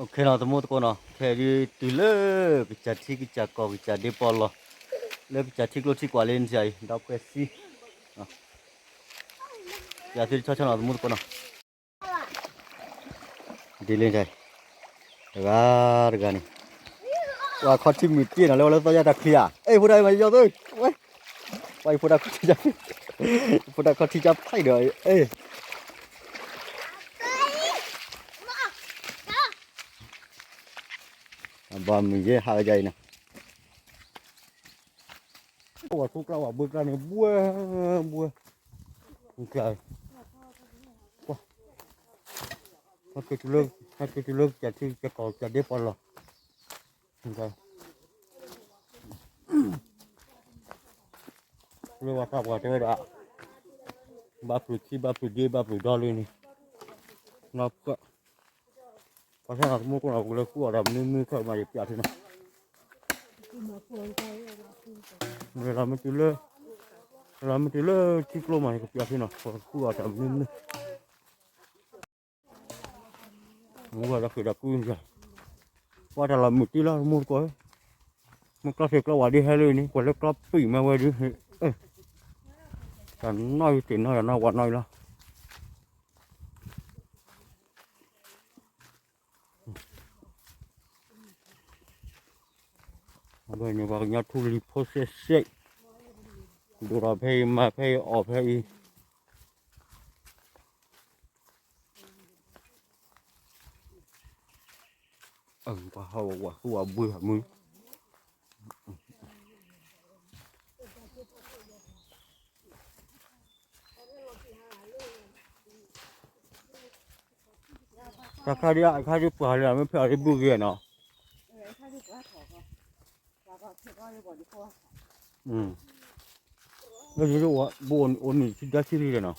နီၤ သမူသကိးနီၤ ခဲအံၤဒုးတုၤလၢ ကစၢ်ထံကစၢ်ကီၢ်ကစၢ်ဒ့ပီၣ်လီၢ် လၢကစၢ်ထံကျိထံကွာ်လံန့ၣ်အံၤ ဒီးဖှဲးသံ ကစၢ်သံတဆီဆီနီၤ သမူသကိးနီၤ ဒ်လဲၣ် တဂၤတဂၤန့ၣ် ပှၤခီၣ်ထံးမုၢ်တ့ၢ်နီၤ လၢဝဲလၢသီယါတၢ်ချံဧါ အဲၣ် ဖိဒၣ်မၤယီၤသု ဝဲ ပှၤအံၤဖိဒၣ်ခီၣ်ထံး ဖိဒၣ်ခီၣ်ထံးကၢ်ဖျါဒီး အဲၣ် ဘၣ်မုၢ်ယဲဟးဝဲဒ်အံၤနီၤ ဝဲၢ်သူကျါဝဲၢ်ဘှ့ကျါန့ၣ် ဘှဲ ဘှဲ ကျါ ဟဲက့ၤတုၤလၢ ဟဲက့ၤတုၤလၢကစၢ်ထံကစၢ်ကီၢ်ကစၢ်ဒ့ပီၣ်လီၢ် လၢပှၤသးပှၢ်တဲဝဲဒၣ် ဘၣ်ပျုၤထံဘၣ်ပျုၤဒ့ဘၣ်ပျုၤဒီလံန့ၣ် နီၢ်ပၢၢ် ပှၤဆၣ်နီၤသမူသကိးနီၤ ပကလဲၤဃုအီၣ်တၢ်မနုၤမနုၤခီမး ယပျးထံနီၤ လၢလီၤမ့ၢ်တုၤလၢ လီၤမ့ၢ်တုၤလၢထံကျိမး ယကပျးထံနီၤ ပဃုအီၣ်တၢ်မနုၤမနုၤ မူဂၤဒီးဃ့ၢ်ဒီးကုၢ်န့ၣ် ပှၤတၢ်လီၤမုၢ်တ့ၢ်လီၤ သမူသကိး မ့ၢ်ကျီသ့ၣ်ကျီဝးဒ်ဟဲလၢန့ၣ် ပှၤလၢကျီပံာ်မးဝဲဒုး တၢ်နီၣ်အံၤတ့ၢ်နီၣ်ယၤနီၣ်ဝးနီၣ်အံၤလီၤ အဝဲန့ၣ်ပှၤကညီထူလံၤဖိစဲးစဲး ဒိၣ်ထီၣ်ဖဲအံၤမၤဖဲအံၤအီၣ်ဖဲအံၤ ပှၤဟးဝးသူဝးဘှ့အမုၢ် တၢ်ခါဒ်အခါဒ် ပှၤလၢမ့ၢ်ဖဲအီၤဒ်ဘုဂ့ၤနီၤ လၢယိၤဘိအိၣ်နံၤဆံဒါဆံရံၣ်လီၤနီ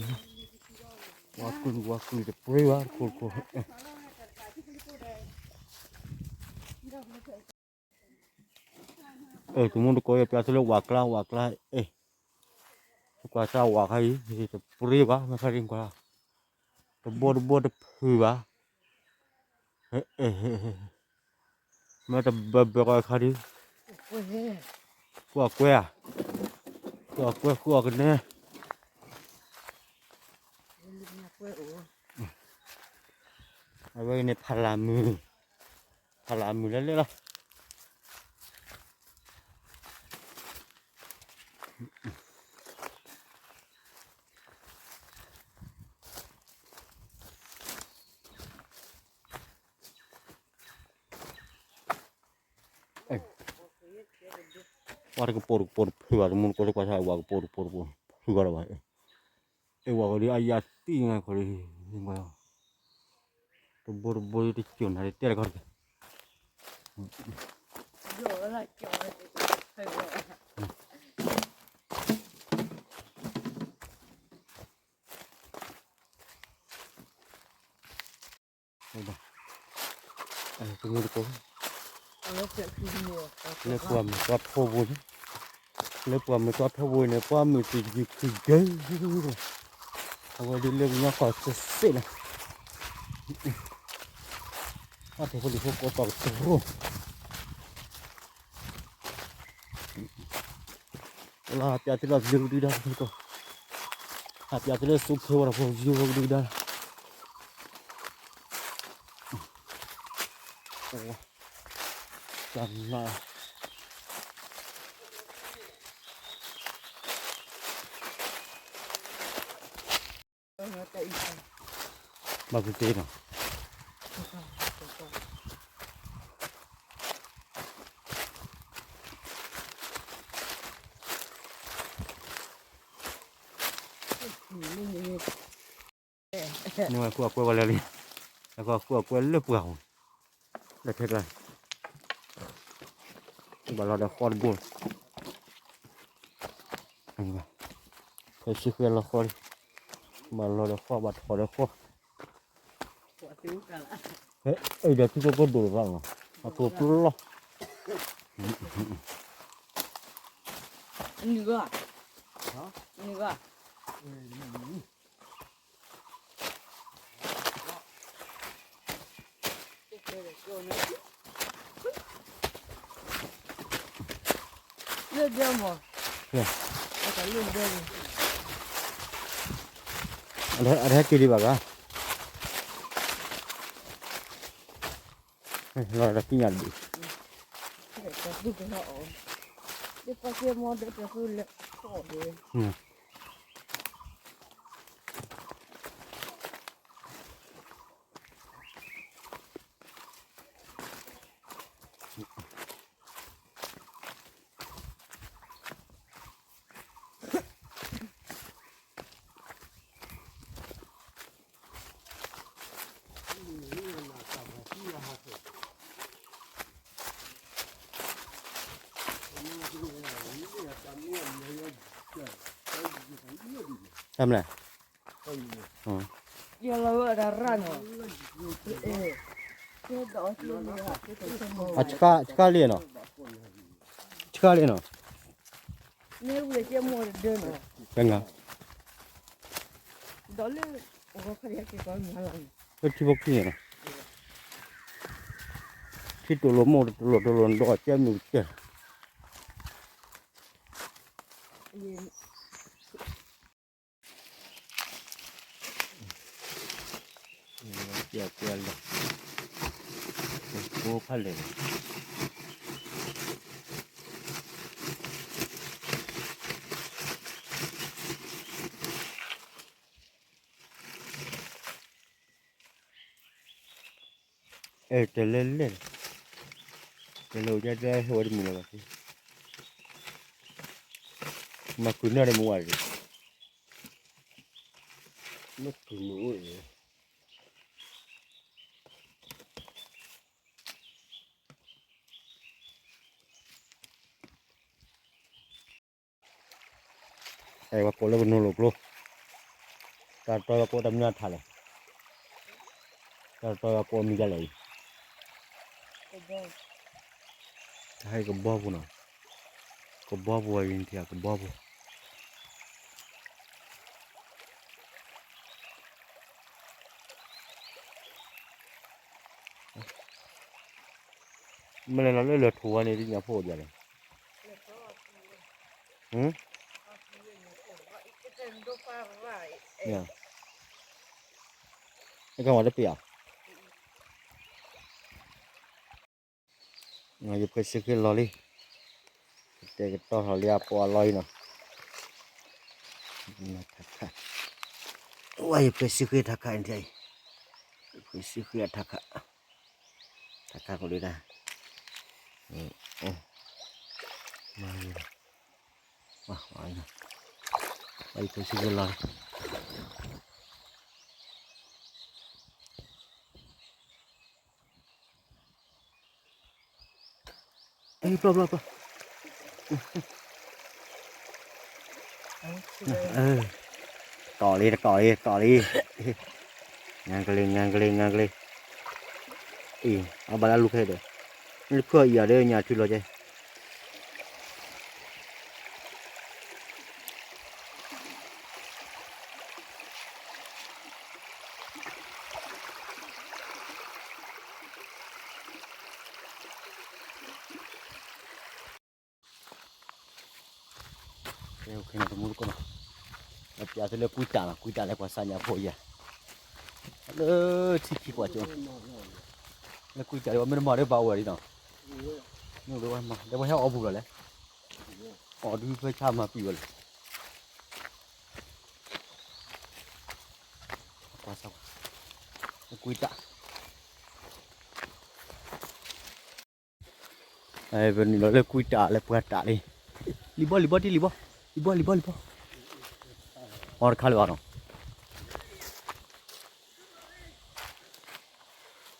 ၤ ဝါကုၢ်ဝါကုၢ်တပြ့ဘၣ်တခိၣ်တခိၣ် အဲၣ် သမူသကိး ယပျးသုလၢဝးကျါ ဝးကျါ အဲၣ် ကွၢ်စၢ်ဝးခါအံၤ တပြ့ဘၣ် မ့ၢ်ခါဒ်ကွၢ် တဘိတဘိတဖုးဘၣ် အဲၣ် မ့ၢ်တဘၢဘၢကီးခါဒ် ကွၢ်ကွဲဧါ ကွၢ်ကွဲဃုအီၣ်ကနဲ အဝဲန့ၣ်ဖးလၢ်မုၢ် ဖးလၢ်မုၢ်လၢလၢလီၤ ဝါတကပိာ်တကပိာ်တဖုးဘၣ် သမူသကိး ကွၢ်စၢ်ဝးကပိာ်တကပိာ်တဖုးဘၣ် သမူသကိး ကွၢ်စၢ်ဝးကပိာ်တကပိာ်တဖုးဘၣ်လီၤဘၣ် အဲၣ် ဝးကဒီးအယၤသံငါခီလံ တဘိတဘိတကၠိၢ်နၤတတဲတခီတက့ၢ် သမူသကိး လၢပှၤမုၢ်ကီၢ်ထိဘိန့ၣ် လၢပှၤမုၢ်ကီၢ်ထိဘိန့ၣ် ပှၤမုၢ်တယုၢ်ခုၣ်ဒဲ အဝဲဒ်လၢကညီကီၢ်စ့ၢ်စ့ၢ်န့ၣ် အထီၣ်ဖိလံၤဖိကိးတီၤကတြိ လၢဟးပၠးသုလၢယိၤကဒုကဒါ သမူသကိး ဟးပၠးသုလၢစူဖဲဝဲဒၣ်ဖိယိၤကဒုကဒါ တၢ်နး ဘၣ်သ့ၣ်သ့ၣ်နီၤ နဝဲဃုအကွဲဝဲလၢလံ နဝဲဃုအကွဲလၢပှၢ်ပူၤ လၢထဲကျါ ဘၣ်လီၤဒီးဃီတဘိ ဖဲဆံဃဲလီၤဃီလံ ဘၣ်လီၤဒီးဃီ ဘၣ်ထီၣ်ဒီးဃီ အဲၣ်ဒီးထံကျိကိးဒိၣ်လၢၤဘၣ်နီၤ အကျိၤပျီလီၤ နုာ်ဂီၢ်, နုာ်ဂီၢ်, လၢဒဲမး, အတဟဲက့ၤဒံးဘၣ်ဂၤ, လီၤတၢ်ကံးညာ်တဘ့ၣ်, တၢ်မလဲၣ်, ဆှါလံနီၤ, ဆှါလံနီၤ, တဂၤ, လၢထံဖိခံန့ၣ်နီၤ, ထံတလိာ်မိၢ်တလိာ်တလိာ် နဒီးကဲမုၢ်ကဲ ကဲကဲလီၤ, ကိးဖးလဲၣ်, အဲ တဲလဲၣ်လဲၣ်, တဲလဲၣ်အိၣ်ကဲတဲဟဲဝဲတမုာ်လၢၤဘၣ်, မၤကုၤနၢ်ဒီးမုၢ်ဝါဒီး, မ့ၢ်ကုၤမုၢ်အိၣ်အံၤ အဲ ပှၤကိးလၢကနိလိာ်ကျိ, တၢ်တတီၤပှၤကိးတၢ်မနုၤထါလဲၣ်, တၢ်တတီၤပှၤကိးမံၤဒ်လဲၣ်အံၤ, တၢ်ဟဲကဘီပူၤနီၤ, ကဘီပူၤအံၤထံၣ်ကဘီပူၤ မ့ၢ်လဲၤလီၤလၢလၢထိးဝဲန့ၣ် ဒ်ညါဖိအိၣ်ဒ်လဲၣ်, ဟ့ၣ်ကမၤတပ့ၢ်ဧါ, ယဖှဲးစုဃ့လီၤလံ, ကတဲာ်ကတီၤထီၣ်လံအပိာ်အလီၢ်အံၤနီၤ, ဝဲယဖှဲးစုဃ့ထါခးအံၤ, ယဖှဲးစုဃ့အထါခး, ထါခးခိၣ်ဒံးတၢ်, မၤ, ဝဲယဖှဲးစုဃ့လီၤလံ ပျီပျီပျီ, တကိးလံ တကိးလံ တကိးလံ, ငါကလံၤ ငါကလံၤ ငါကလံၤ, အံၤ အဘၣ်လၢလူၤခဲဒီး, လၢခၢၣ်အံၤအီၤဒီးညါထံလီၤကဲ တမူတကိးနီၤ, ပျးသုလၢကွံတၢ်နီၤ, ကွံတၢ်လၢပှၤစၢ်ညါဖိယဲၢ်, လၢထံခံကွၢ်ကၠိ, လၢကွံတၢ်လၢပှၤမ့ၢ်တမၤဒီးဘၣ်ဝဲလံနီၤ, မ့ၢ်ဝဲမၤ ဒီးပှၤဟဲအီၣ်ပူၤလီၤလဲၣ်, အီၣ်ဒုးဖဲဆါမၤပံာ်ဝဲလဲၣ်, ကွၢ်စၢ်, လၢကွံတၢ် ပနုာ်လီၤလၢကွံတၢ်လၢပှၤတၢ်လံ, လံၤဘီလံၤဘီတံၢ်လံၤဘီ, လံၤဘီလံၤဘီလံၤဘီ, အီတခါလၢၤဘၣ်နီၤ, ဟဲစံၣ်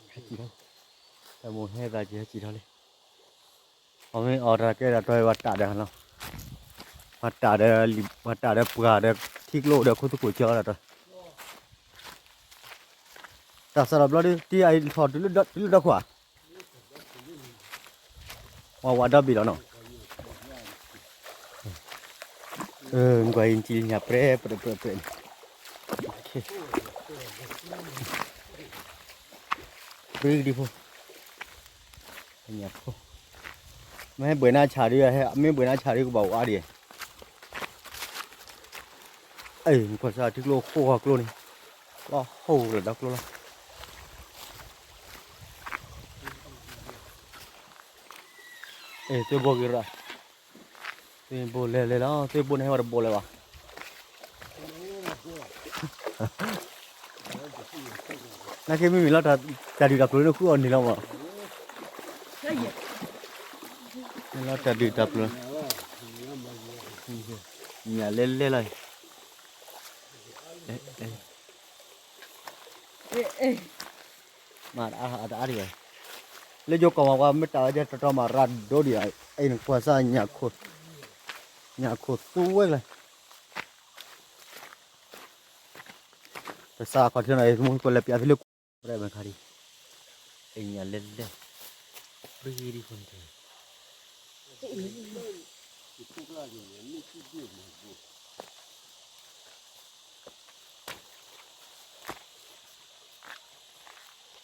ထီၣ်, တၢ်မိၣ်ဟဲသးက့ၤဟဲစံၣ်ထီၣ်လံ, အမ့ၢ်အီၣ်တၢ်ကဲတၢ်တီၤဝဲတၢ်ဒီးနီၤ, ပှၤတၢ်ဒီးလံၤ ပှၤတၢ်ဒီးပှၤဒီးထံကျိဒီးခိၣ်သကိးကၢတၢ်တီၤ တၢ်စးထီၣ်ဘျီဒ်တံၢ်အံၤထီၣ်တုၤလၢဒီခိၣ်ဧါ, ဝါဝါဒီဘ့ၣ်လီၤနီၤ. နကွၢ်အံၤ နထံၣ်ညၣ်ပြဲပြဲပြဲပြဲန့ၣ်, ရ့ကဒံဖိ, ညၣ်ဖိ, မ့ၢ်ဘှဲးနါဆၣ်ဒုး, မ့ၢ်ဘှဲးနါဆၣ်ဒုးကဘၣ်အိၣ်အါဒံး, နကွၢ်စၢ်ထံကျိဃိၣ်ဃီကျိန့ၣ်, လီၤဟိၣ်လၢဒီကျိလီၤ. အဲ သွ့ဘိက့ၤရၣ်, သွ့ဘိလဲၤလဲၤလီၤ, သွ့ဘိန့ၣ်ဟဲဝဲတဘိလဲၤဘၣ်. နာ်က့မ့မ့ၢ်လီၤတၢ်ဒုၣ်တၢ်ပျိၤလၢနဃုအီၤန့ၣ်လီၤမး, လီၤတၢ်ဒုၣ်တၢ်ပျိၤ, ညၣ်လဲၤလဲၤလီၤ, မ့ၢ်အတအါဒံးဘၣ်, လၢယိၤကီၢ်မးပှၤမ့ၢ်တၢ်ဝဲဒၣ်တီတီမးရၣ်ဒိဒံး, အဲနကွၢ်စၢ်, ညၣ်ခိၣ်သူဝဲကျဲ, တစးခီၣ်ထံနီၤ, မ့ၢ်ကွၢ်လဲၤပျးသုလၢကွၢ်ရဲၣ်မဲာ်ခါဒံး, အဲညၣ်လဲၤလဲၤ, ရ့ဒံဖိန့ၣ်တဂ့ၤ.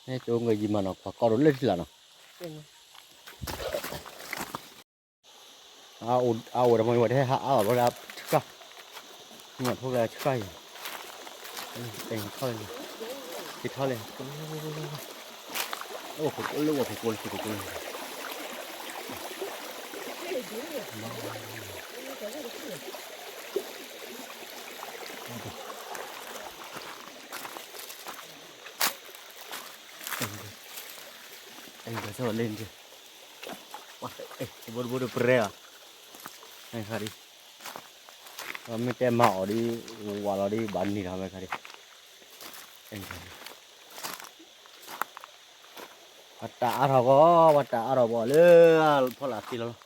န့ၣ်ကၠိငယံၤမးနီၤ, ပှၤကီဒိၣ်လၢထံလာ်နီၤ. အအိၣ်ဒီးမ့ၢ်ဝဲတဟဲဟးအါဘၣ်ဘျီဒၣ်ဆှၣ်, မ့ၢ်ဖိကလၢဆှၣ်အံၤ, က့ၤထီၣ်လဲၣ်, အိၣ်ခိၣ်ကျိလၢအိၣ်ခိၣ်ကျိလၢခိၣ်ကျိလၢ အဲ အဲ အဲ အဲ ဘိတဘိတပြဲဘၣ်, ခါဒံး, မ့ၢ်တဲမၤအီၤဒ်, ဝးလီၤဒ် ဘၣ်နံၤထီၣ်မဲခါဒံး, ပှၤတၢ်အါထီၣ်ဂီၢ်, ပှၤတၢ်အါထီၣ်ဘၣ်လၢ, ဖီလာ်သ့လီၤလီၤ.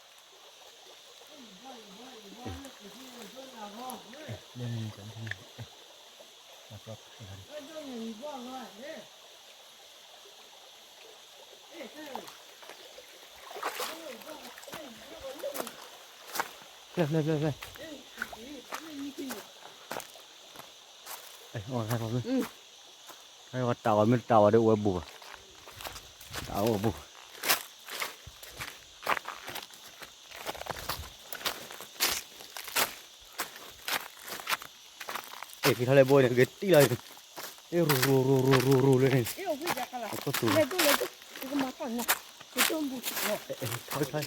ဖျဲၣ်ဖျဲၣ်ဖျဲၣ်ဖျဲၣ်, တၢ်အီၣ်မ့ၢ်တၢ်အီၣ်ဒီးအိၣ်ဝဲဘူးဘၣ်, တၢ်အီၣ်ဘူး. အဲ က့ၤထီၣ်လဲၣ်ဘိန့ၣ် က့ၤတံၢ်လီၤအံၤ, အဲ ရူၤရူၤရူၤရူၤရူၤရူၤလၢန့ၣ်, အခိၣ်သူၣ်, ထီၣ်ထီၣ်,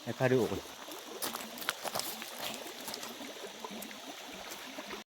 အခါဒုးအိၣ်